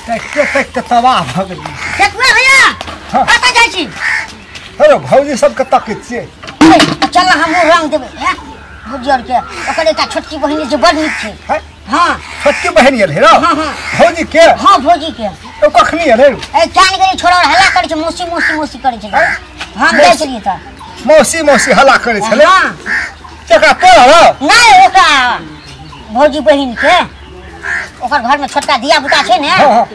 तकते तकते तबाह भऽ गेलियै। देखबै भैया कतऽ जाइ छी? हेरो भौजी सबके तकै छियै। चल ना हमहूँ रंग देबै। हैं भौजी आर के ओकर एकटा छोटकी बहिन जे बड़ नीक छै। हाँ छोटकी बहिन गेल हे हाँ हाँ भौजी के। हाँ भौजी के ओ कखनी एलै? ए जान गेली छोड़ा हल्ला करै छै, मौसी मौसी मौसी करै छै। हम जाइ छलियै तऽ मौसी मौसी हल्ला करै छलै। हाँ तेकरा तोरा रौ? नहि ओकरा भौजी बहिन के ओकर घर में छोटका धिया पुता छै ने,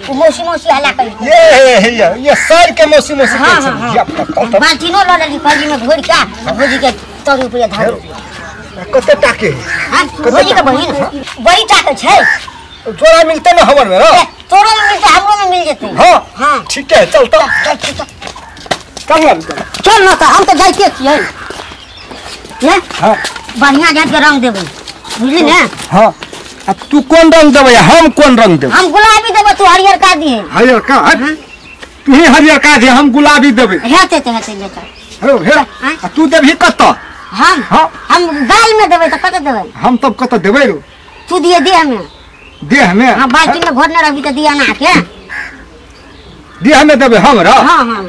ओ मौसी मौसी हल्ला करै छै। ये ये सर के मौसी मौसी करै छै। धिया पुता बाल्टीनो लऽ लेली फौजी में घोरि के भौजी के तोरी रुपया धार। कते टाके? हां भौजी के बहिन बड़ी टाके छै। तोरा मिलते ना हमर में? तोरो में मिलते हमरो में मिल जेतै। हां हां ठीक है चल तो चल चल चल चल ना त हम त जाइते छियै ने। हां बढ़िया जात के रंग देबै बुझली ने। हां आ तू कोन रंग देबै हम कोन रंग देबै? हम गुलाबी देबै तू हरियर का दिहे। हरियर का? तू ही हरियर का दे हम गुलाबी देबै। हेतै त हेतै ले चल। हेरो हेरा आ तू देबही कत? हम हां हम गाल में देबै त कत देबै? हम तब कत देबै रो? तू दिए देह में। देह में? हां बाल्टी में घोरने रहबी त दिया ना के देह में देबै हमरा। हां हां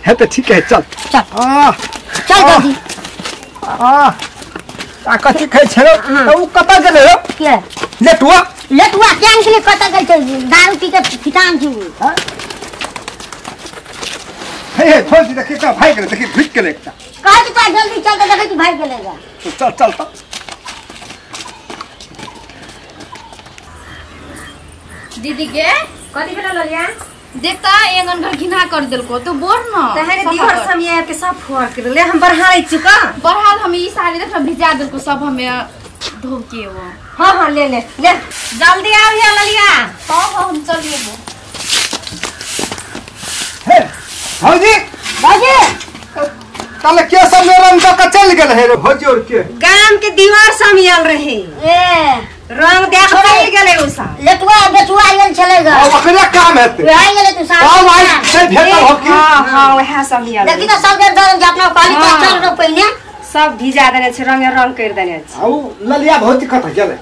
है त ठीक है चल चल आ चल दादी। आ आ कथि खाइ छै रो? उ कत गेलै रो? के लेटुआ? लेटुआ केन के कत गेल छै? दारू पी के फिटान छै। हां हे हे छोड़ दी देखी का भाग गेलै देखी भुक गेलै एकटा। कहै छी तो जल्दी चल त देखै छी भाग गेलै गा। चल चल त दीदी के कथि भेल ललिया? देखता एंगन घर घिना कर देलको तो बोर न तहरे दिहर समय के सब फोड़ के ले हम बढ़ाई छी का बढ़ाल हम ई साड़ी देख भिजा देलको सब हमें धो के वो। हां हां ले ले ले जल्दी आउ हे ललिया। हां हां हम चलिए। हे भौजी भौजी कल के सब रंग द के चल गेल हे रे भौजी और के गाम के दीवार समियल रहे ए रंग देख चल गेलै उ सब लेटुआ बेचुआ गेल छलै ग। ओकरे काम हेतै वही गेलै तू साफ हां भाई से भेटल हो की। हां हां वएह समियल देखी त सब बेर दरन जे अपना पानी त चल रो पहिने सब भिजा देने छै रंगे रंग कर देने छै। आ उ ललिया भौजी कत गेलै?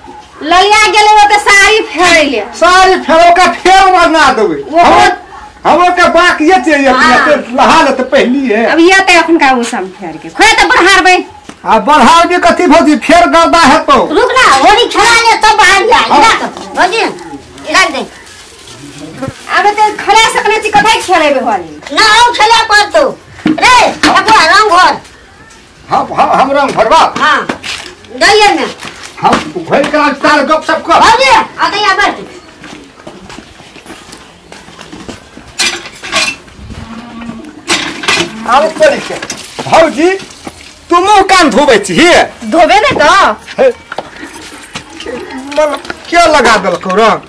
ललिया गेलै ओ त साड़ी फेरैले। साड़ी फेरो का फेर रंगा देबै हमरो के बाकी ये चाहिए अपने लहा ले त पहली है अब ये त अखन का उ सब फेर के खोए त बढ़ारबै। आ बढ़ारबे कथि भौजी फेर गर्दा हेतौ। रुक ना होली खेला ले तब बढ़ारिया इरा भौजी इरा दे। अब त खेला सकने छी कथै खेलेबे होली ना औ खेला पड़तो रे देखो रंग भर। हां हम रंग भरबा। हां गइए ने हम घर के तार गप सब कर भौजी आ तैया बैठ। आब तोरी के भौजी तू मुंह कान धोबै छी? धोबे ने त मन के लगा देलकौ रंग?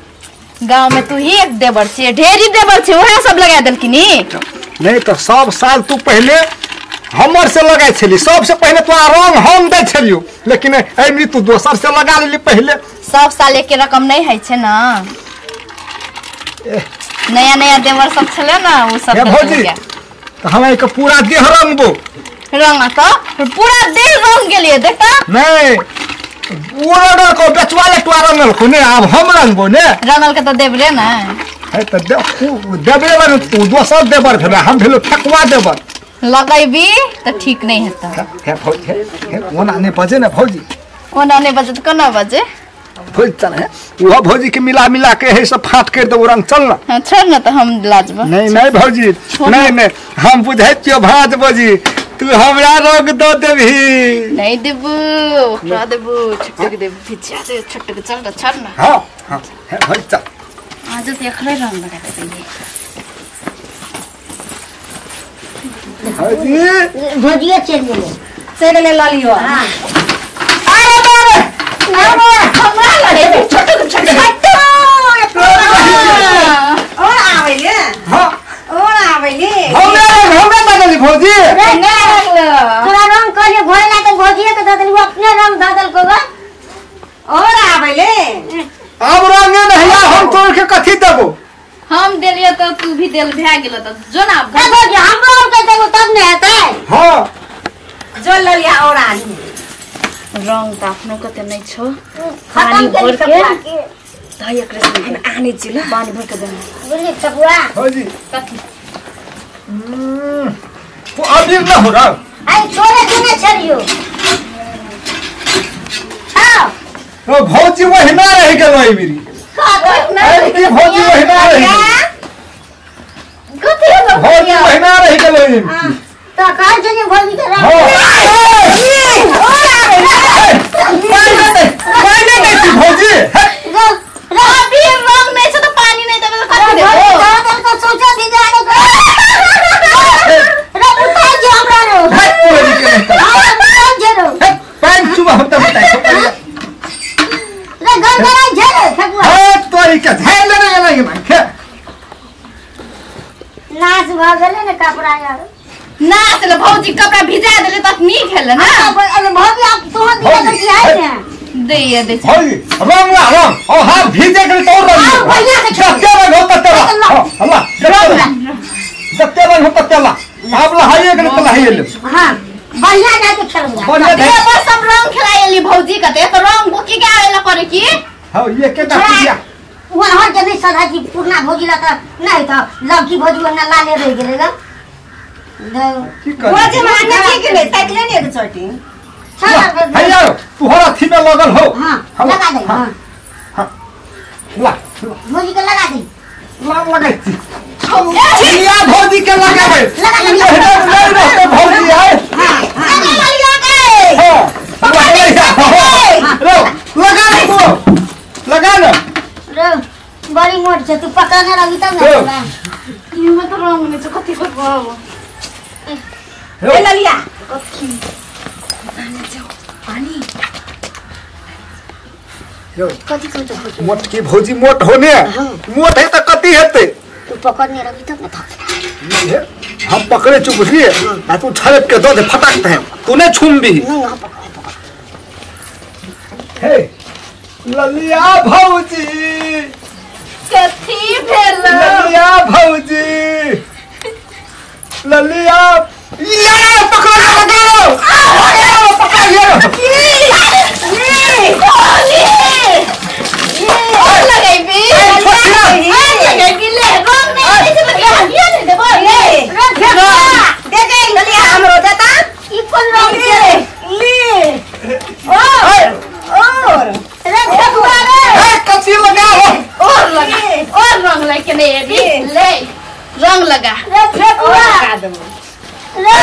गांव में तू ही एक देवर छे ढेरी देवर छे वह सब लगा देलकिनी। नहीं तो सब साल तू पहले हमर से लगाई छली सबसे पहले तोरा रंग हम दै छलियो लेकिन एमरी तू दोसर से लगा लेली पहले। सब साल एक रकम नहीं है छे ना नया नया देवर सब छले ना वो सब भौजी तो हम एक पूरा देह रंगबो। रंग तो पूरा देह रंग गेलिए देखता नहीं वो रंगल को बेचवा लेटुआ रंगल को ने अब हम रंगबो ने रंगल के तो देबरे ना है त देबरे बन तू दोसर देबर भेला हम भेलो ठकवा देबर। लगैबी त ठीक नहीं हेतौ। हे भौजी हे ओना नहीं बजे ना भौजी ओना नहीं बजे त कोना बजे? भौजी चल है वह भौजी के मिला मिला के है सब फाट कर देबो रंग चल ना। हां छोड़ ना त हम लाजबो। नहीं नहीं भौजी नहीं नहीं हम बुझै छियो भाज भौजी तू हमरा रंग the देबही। नहीं देबू ओकरा देबू छुटक देबू भिजा दे छुटक चल ना छोड़ ना। हां हां हे भौजी चल आज त एकरे रंग लगा देबे। भौजी भौजी चल गेलै चल गेलै ललियो। हां अरे बारे अरे हमरा लगे छोटक छोटक और आबैले। हां और आबैले हमरा हमरा बदली भौजी नहीं तोरा रंग कहलिए भोरे ला त भौजी के the देली अपने रंग the देलको ग। और आबैले अब रंग नहीं हम तोर के कथि देबो? हम देलियो त तू भी देल भए गेल त जो ना ए भौजी हमरो और के देबो तब ने हेतै। हां जो ललिया और आनी रंग त आफ्नो कते नै छौ पानी भर के दही एकरे से आने छी ल पानी भर के दे बुझली ठकुआ भौजी कथि तू अबीर न हो रहा आई छोड़े देने छलियो। हां ओ भौजी वहिना रह गेल आई मेरी आई भौजी वहिना रह कथि हो भौजी वहिना रह गेल आई त कह जने भौजी के रंग पानी नहीं थी भौजी अबीर रंग नहीं छ त पानी नहीं देबे त कथि देबो त सोचा भी जाने को रे उतार जे हमरा रो हां उतार जे रो पानी चुबा हम त बताइ रे गड़गड़ाई जे रे ठकुआ हां तोरी के झेल लेने गेलै माखे नाच भ गेलै ने कपड़ा यार नाच ले भौजी कपड़ा भिजा देले त नीक हेले ना अरे भौजी आप तोहर दिया त की है ने दे दे भौजी रंग ला रंग और हाथ भीजे गेल तो रंग हां भैया के जत्ते रंग हो तत्ते ला अल्लाह जत्ते रंग हो तत्ते ला आप लहाइए गेल त लहाइए ले। हां बढ़िया जाके खेलूंगा बढ़िया दे बस सब रंग खेलाएली भौजी कते त रंग बोकी के आएला करे की हां ये के दा किया वहां के नहीं सदा जी पुरना भौजी ला त नहीं त लड़की भौजी वना लाले रह गेले ग की कर भौजी माने ठीक नहीं ताकले नहीं एक चोटी है यार तोहरा थी में लगल हो। हां लगा दे। हां हां ला भौजी के लगा दे ला लगाई छी या भौजी के लगाबे लगा नहीं रहते भौजी आए। हां हां हां लो लगा ले तू लगा ले रे बड़ी मोट छै तू पकड़ने लगी तब ना इमे त रंग नै छ कथि करबो ए ललिया कथि आने जाऊ पानी यो कथि कहत मोट की भौजी मोट होने मोट है त कथि हेतै तू पकड़ने लगी तब ना थक हम पकड़े छु बुझलिए आ तू छड़प के दो दे फटाक ते तू ने छुमबी नहीं हम पकड़ पकड़ हे ललिया भौजी कथि भेल ललिया भौजी ललिया या पकड़ पकड़ो पकड़ ये ये कोली ये लगाइबी लगाइबी ले रंग नहीं छै त ये नहीं देबो ले रंग दे दे ललिया हमरो देता ई कोन रंग छै ले और रे ठकुआ रे ए कथि लगाओ और लगा और रंग लगे नहीं अभी ले रंग लगा रे ठकुआ लगा देबो रे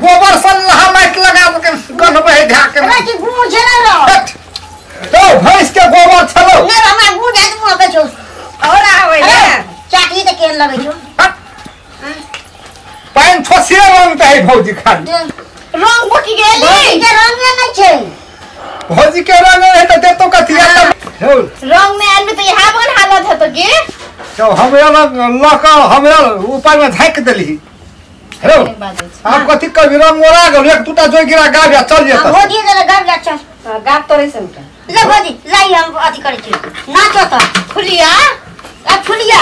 गोबर सन लहा माटि लगा के गन्हबै ढाक रे की गुम छै ना रो तो भैंस के गोबर छलो नहीं हमरा गुम जात मुंह पे छौ और आवे ने चाटी त केन लगै छौ पानि छोसिए रंग त है भौजी खाली रंग बोकी गेली भौजी के रंग नहीं छै भौजी के रंग है त देतो कथि रंग में आदमी त यहाँ बन हालत है तो की तो हमरा ल क हमरा ऊपर में झाक देली हेलो आप कथि कभी रंग ओरा गेल एक दूटा जोगिरा गाबिया चल जेत भौजी जरा गाबिया चल गाब तोरे से उठा ले भौजी लाई हम अथि करै छी नाचो त फुलिया आ फुलिया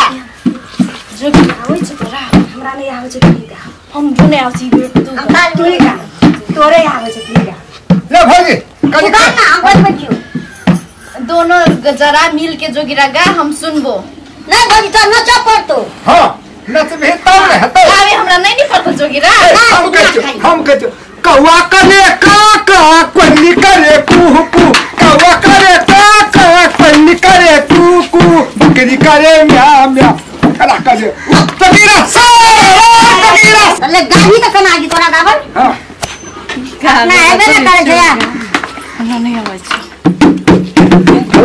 जोगिरा आबै छै तोरा हमरा नहीं आबै छै की गा हम दुने आबै छी तू हम ताल तू गा तोरे आबै छै की गा ले भौजी कनि गा ना हम बजबै छी दोनों जरा मिल के जोगिरा गा हम सुनबो नहीं भौजी तो नचा पड़तो। हां नचबे तब ने हेतौ आवे हमरा नहीं नि पड़तो जोगिरा हम कहै छी कौआ करे का का कोइली करे कू कू कौआ करे का का कोइली करे कू कू बकरी करे म्या म्या करा करे तगीरा सा तगीरा ले गाही त कना आगी तोरा गाबल। हां ना एबे ना करे जया हमरा नहीं आबै छै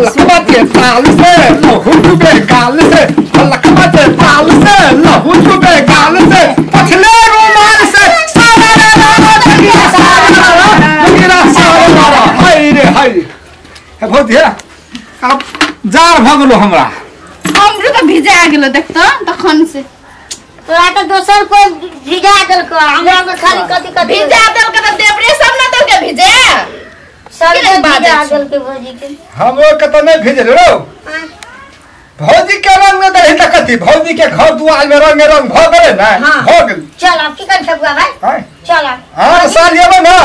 लखवा के ताल से लहू डूबे गाल से लखवा के ताल से लहू डूबे गाल से पछले रुमाल से सारा रा तगीरा सारा तगीरा सारा हाय रे हाय हे भौजी अब जार भ गेलो हमरा हमरो त भिजा गेलो देख त तखन से तोरा त दोसर को भिजा देलको हमरा के खाली कथि कथि भिजा देलको त देबरे सब न देलके भिजे सब भिजा देलके भौजी के हमरो के त नहीं भिजल रो भौजी के रंग में दही त कथि भौजी के घर दुआर में रंग रंग भ गेलै ना भ गेल। चल अब की कर ठकुआ भाई हां चल हां साल येबे ना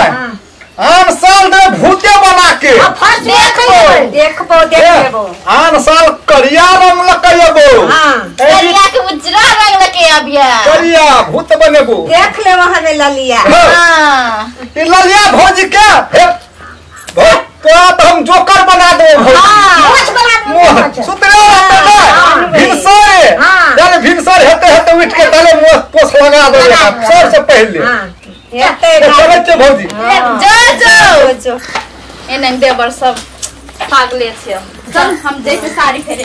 आन साल दे भूते बना के देखबो देखबो देख लेबो आन साल करिया रंग लकैबो। हां करिया के उजरा रंग लके आबिया करिया भूत बनेबो देख लेबो हमें ललिया। हां ई ललिया भौजी के हे तोरा तो हम जोकर बना देबो भौजी। हां मोछ बना देबो सुतले रहते ना भिनसर चल भिनसर हेते हेते उठ के तले मोछ पोछ लगा देबो सबसे पहले। हां हेते चलै छै भौजी जो जो जो एने देवर सब पागले छै। चल हम जैसे साड़ी फेरे।